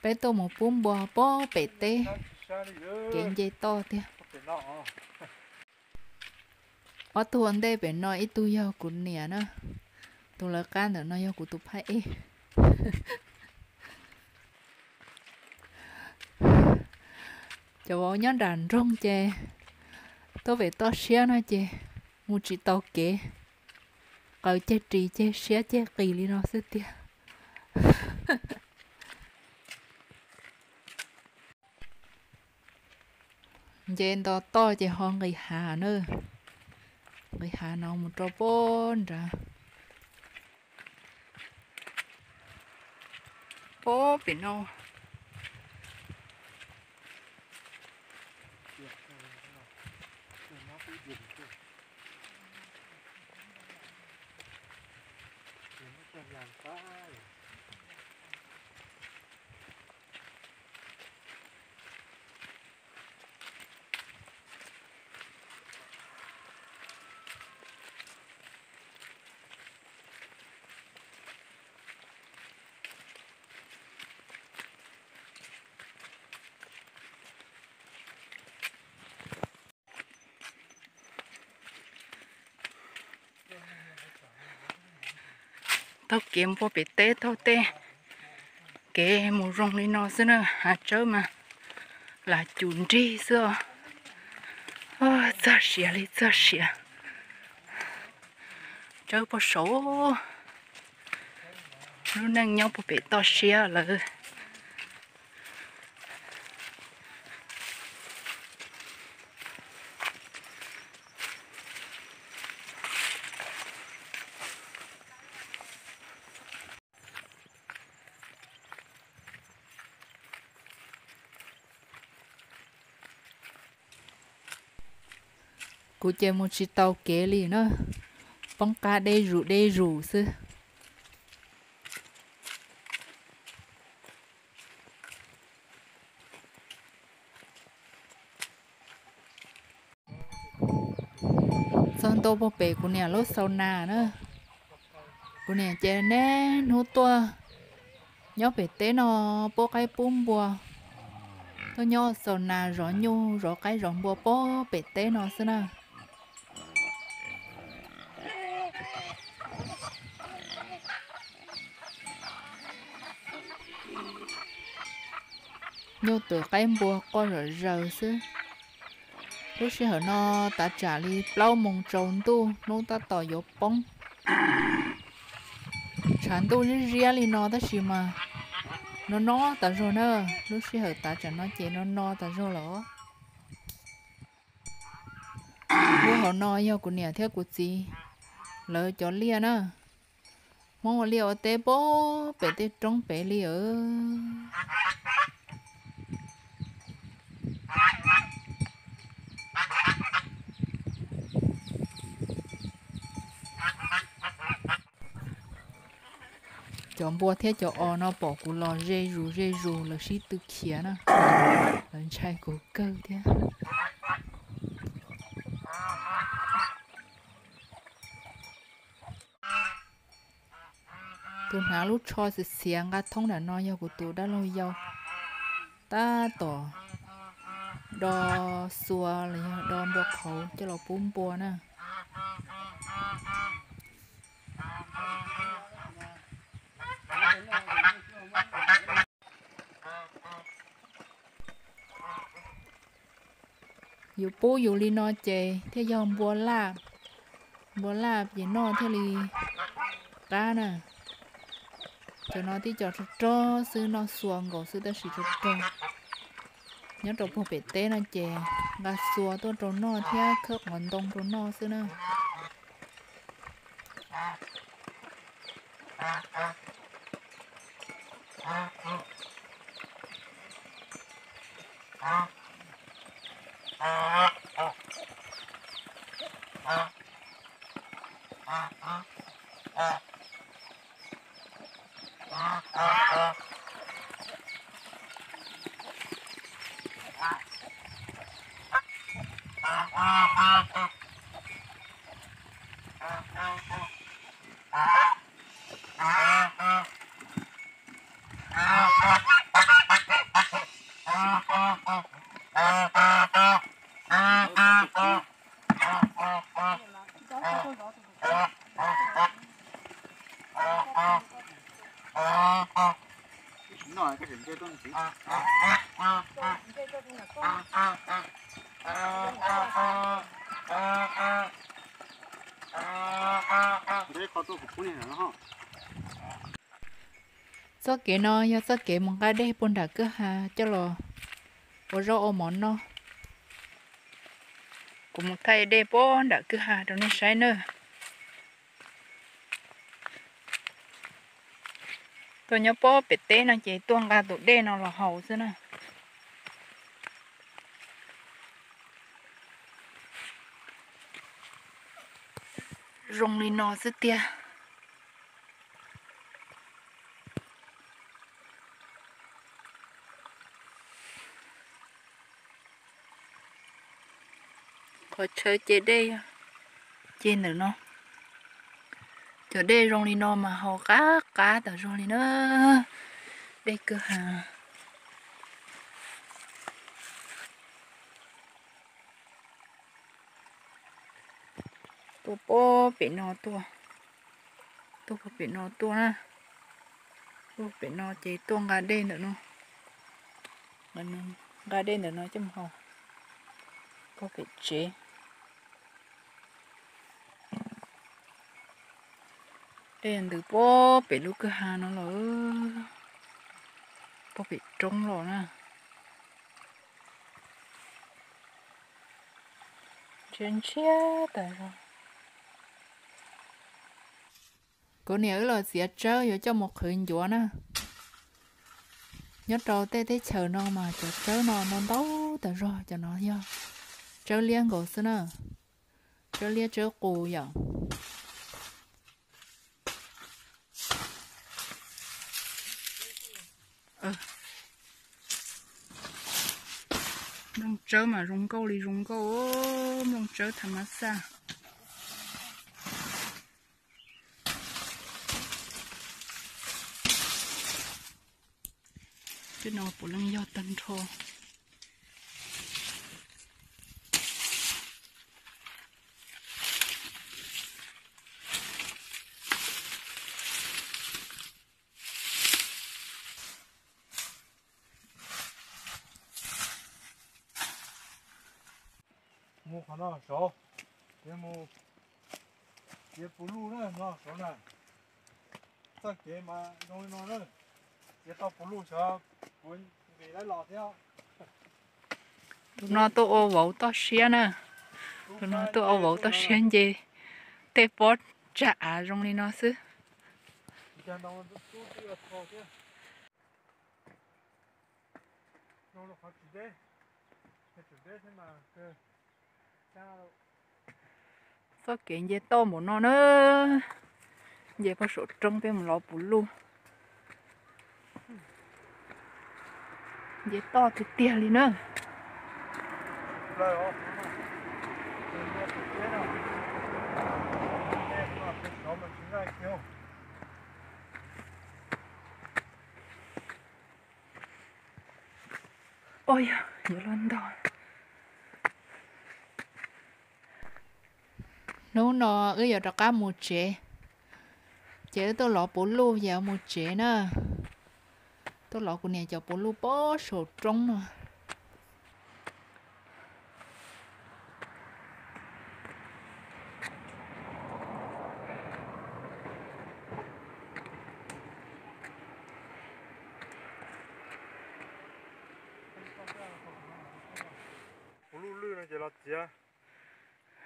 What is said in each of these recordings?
Peb tuaj mus pub npua pem teb, kev nce toj tiag. Ob tug ua ntej pem no ib tug yog kuv niam na, tus lawv qab ntawm no yog kuv tus phab ej. Cov vauv nyob nram nroog ces tuaj pem toj siab no ces mus tsis tau kev, qaws ceg ris ceg siab ceg qis li no xwb tiag. Nce nto toj ces ho nqis hav na, nqis hav no mus rau pem nrad. Pem no Taug kev npua pem teb taug tej kev mus zoo li no xwb na, hav tsawb mas lam cum nrig xwb os. Txog siav li txog siav, tsawb puag saud. Lub neej nyob puag pem toj siab lawm. Kuv ces mus tsis tau kev li na, poob qab deb zus deb zus xwb. Txog ntua puag pem kuv niam lub xaus nas na. Kuv niam ces niaj hnub tuaj nyob pem teb no pub qaib pub npua, tuaj nyob xaus nas zov nyuj zov qaib zov npua puag pem teb no xwb na. Nyuj twm qaib npua quaj zom zaws xwb. Lub sij hawm no tav tsam li plaub moos tsaus ntuj, hnub tab tom yuav poob. Tshav ntuj ziab ziab li no tab sis mas no no tas zog na. Lub sij hawm tav tsam no ces no no tas zog lawm. Lub hauv no yog kuv niam thiab kuv txiv lawv cov liaj na. Hmoob ua liaj ua teb puag pem tej roob pem li os. Cov npua thiab cov os no pom kuv los ze zus ze zus, lawv sib tw khiav na, lawv ntshai kuv kawg thiab. Tus hnav lub tsho xiav xiav nqa thoob nram no yog kuv tus dab laug yau, tab tom do xua los yog do npua qhauv coj los pub npua na. Yus pub yus li no ces thiaj yog npua laj, npua laj ces noj thiaj li qab na. Cov no tib co rog rog xwb, noj xua nkaus xwb tab sis rog rog. Nyob rau puag pem teb no ces nqa xua tuaj rau noj thiab khawb qos ntoo rau noj xwb na. Txoj kev no yog txoj kev mus nqa dej puag nram kwj ha coj los ua zaub ua mov noj. Kuv mus thaij dej puag nram kwj ha rau nej saib nawb. Tuaj nyob puag pem teb no ces tuaj nqa tus dej no los haus xwb na. Zoo li no xwb tiag. Qhov chaw ce dej, ce ntawm no. Cov dej zoo li no mas haus qab qab tas zog li na. Dej kwj ha. Tuaj puag pem no tuaj, tuaj puag pem no tuaj na. Tuaj pem no ces tuaj nqa dej ntawm no, nqa dej ntawm no coj mus haus puag pem tsev. Dej ntws puag pem lub kwj ha no los, puag pem roob los na. Ntshiab ntshiab tas zog. Kuv niam wb los txiav tsawb yuav coj mus qhwv ncuav na. Nyob rau tej teb chaws no mas cov tsawb no ntau ntau tas zog, cov no yog tsawb liab nkaus xwb na. Tsawb liab tsawb qus yom. Nplooj tsawb mas zoo nkauj li zoo nkauj, nplooj tsawb tha mas xaj. Tej no puav leej yog tag nrho. Mus qhov no saud, ces mus txiav puv luj na, no saud na. Txoj kev mas zoo li no na, txiav tau puv luj xyov puas nqis lawv los thiab. Tus no tuaj ua vauv toj siab na, tus no tuaj ua vauv toj siab nce tej pob tsag av zoo li no xwb. Txoj kev nce toj npaum no na, nce puag saum roob peb mus lov puv luj. Nce toj tiag tiag li na. Ua yog yuav luag ntog. Hnub no wb yuav rov qab mus tsev, ces wb tuaj lov puv luj ces yuav mus tsev na. Tuaj lov kuv niam cov puv luj puag saum roob no. Puv luj lwj no ces los txiav,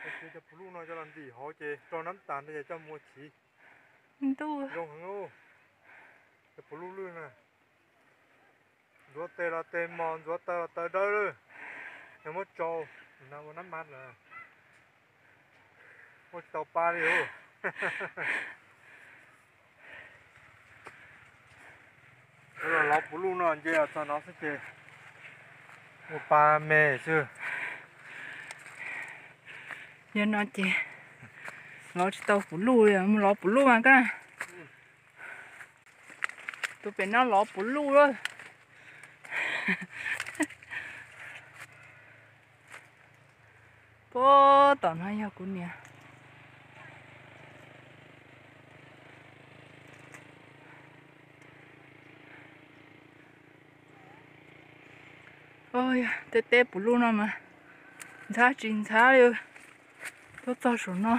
txiav cov puv luj no coj los ntim hauv ces rau nab tas ntawd ces coj mus ua chiv. Ntuj, zoo heev. Cov puv luj lwj na, ntxuav tes los tes mos, ntxuav taw los taw dawb lawm. Yog muab tsau na ua nab mas lawm, muab tsis tau pa li. Los lov puv luj no nce txog no xwb ces ua pa me xwb. Yog no ces lov tsis tau puv luj li, mus lov puv luj mas koj. Tus pem no lov puv luj lawm. Puag tom no yog kuv niam. Tej teb puv luj no mas ntxhab tsis ntxhab li, tuaj txog saum no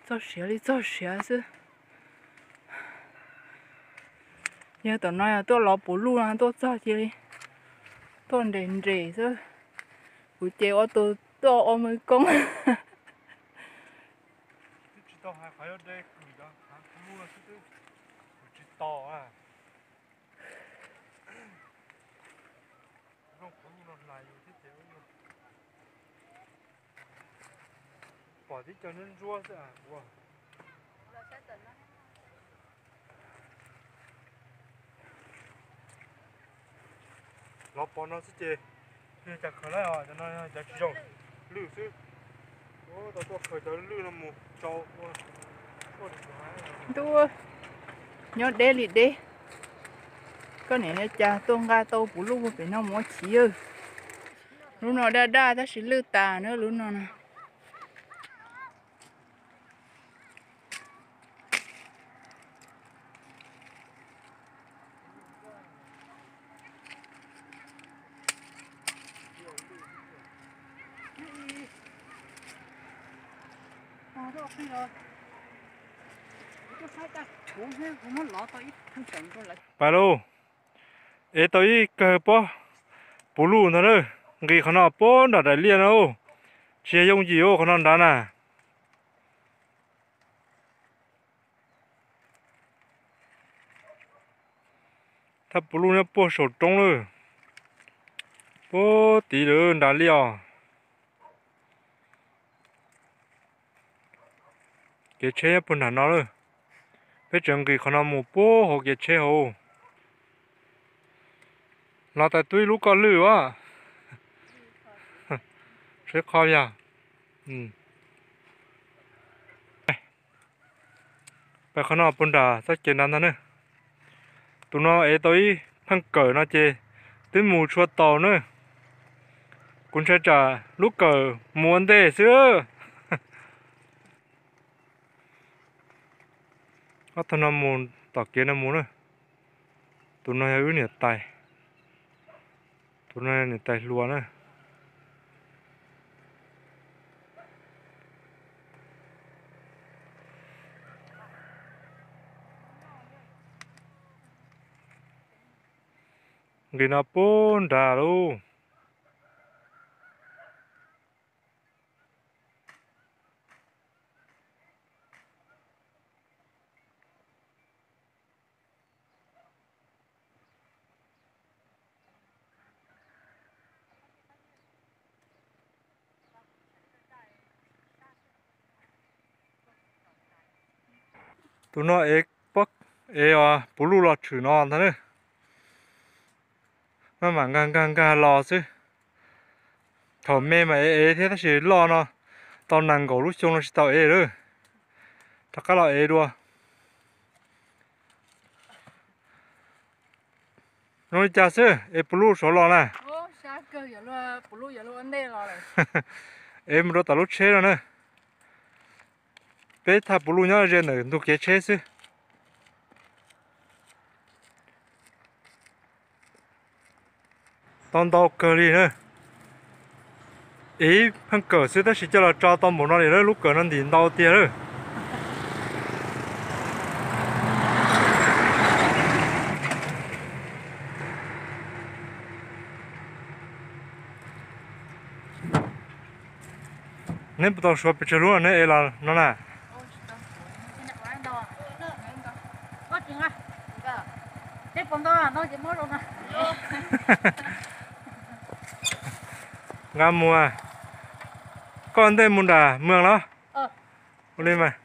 txog siav li txog siav xwb. Yog tom no yog tuaj lov puv luj no tuaj txog cia li tuaj nres nres xwb. Kuv ces ua tus tuaj ua me koob. Pom tib co ntsuab ntsuab xwb. Lov pov no xwb ces yog cas khaws lawm os, cov no yog cov tsis zoo, lwj xwb. Tau tuaj khaws cov lwj no mus tsau ua. Ntuj, nyob deb li deb, koj niam li cas tuaj nqa tau puv luj pem no mus ua chiv. Lub no daj daj tab sis lwj tas na lub no na. Pais lauj, ev tau ib kawg pob puv luj ntag na, nqis qhov no puag nram daim liaj no, tsis yog yooj yim ua qhov no nrad na. Thaj puv luj nyob puag saum roob lawm, puag tid lawm nrad li os. Kev tsheb nyob puag nram no lawm, peb tseem nqis qhov no mus puag hauv kev tsheb hauv. Los tais tub ib lub koj lwj as. Tsheb qhov yog. Pais qhov no puag nram txoj kev nrad ntag na. Tus no ev tau ib pheej kawm no ces twb mus tshua taus na. Kuv ntshai tsam lub kawm mus ua ntej xwb. Ob tug no mus tom kev no mus na. Tus no yog wb niam tais, tus no yog niam tais hluas na. Nqis no puag nrad lauj. Tus no ev pob, ev puv luj los tshwm no ntag na. Maj mam nkag nkag nkag los xwb. Thaum me mas ev ev thiab tab sis loj no tau nees nkaum lub xyoo no tsis tau ev lawm. Rov qab los ev dua. Zoo li cas xwb es puv luj saud los na? Es mus rau tom lub tsheb no na. Peb thaj puv luj nyob ze ntawm ntug kev tsheb xwb. Tau ntau kawg li na. Ib pheej kawm xwb tab sis coj los tso tau npaum no li lawm, lub kawm no ntim ntau tiag lawm. Neb puas tau suav pes tsawg lub neb ev los no na? Nqa mus, koj ntej mus nram mws los? Ua li mas.